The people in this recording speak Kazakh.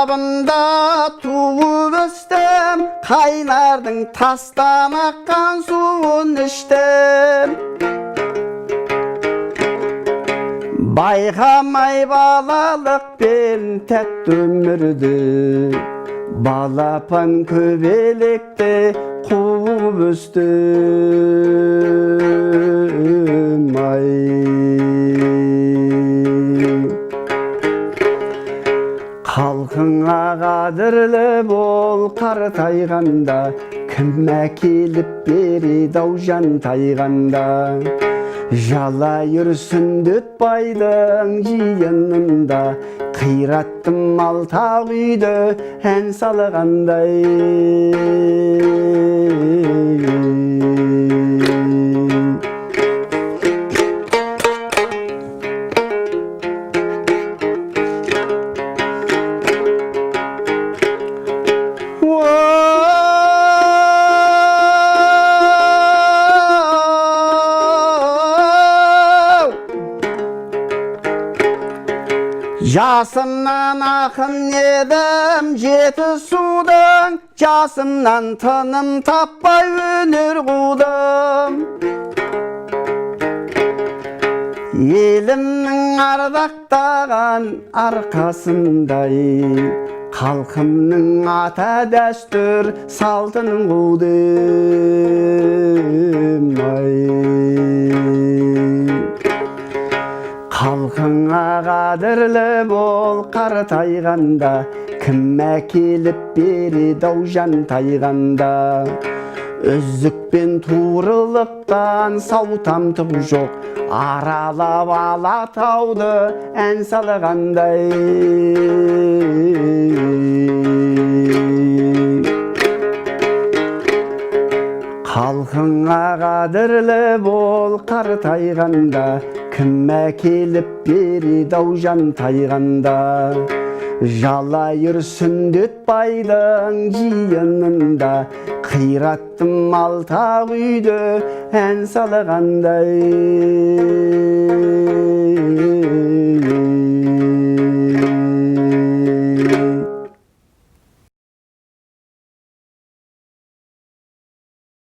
Алқабында туып өстім, қайнардың тастан аққан суын іштім. Байқамай балалықпен тәтті өмірді, балапан көбелекті қуып өстім ай. Халқыңа қадірлі бол қартайғанда, кім әкеліп береді ау жантайғанда? Жалайыр Сүндет байдың жиынында, қираттым алтақ үйді ән салғандай. Жасымнан ақын едім жеті судың, жасымнан тыным таппай өнер қудым. Елімнің ардақтаған арқасындай, халқымның ата дәстүр салтын қудым ай. Халқыңа қадірлі бол қартайғанда, кім әкеліп береді ау жантайғанда? Үздік пен турылықтан сау тамтық жоқ, аралап Алатауды ән салғандай. Халқыңа қадірлі бол қартайғанда, кім әкеліп береді ау жантайғанда? Жалайыр Сүндет байдың жиынында, қираттым алтақ үйді ән салғандай.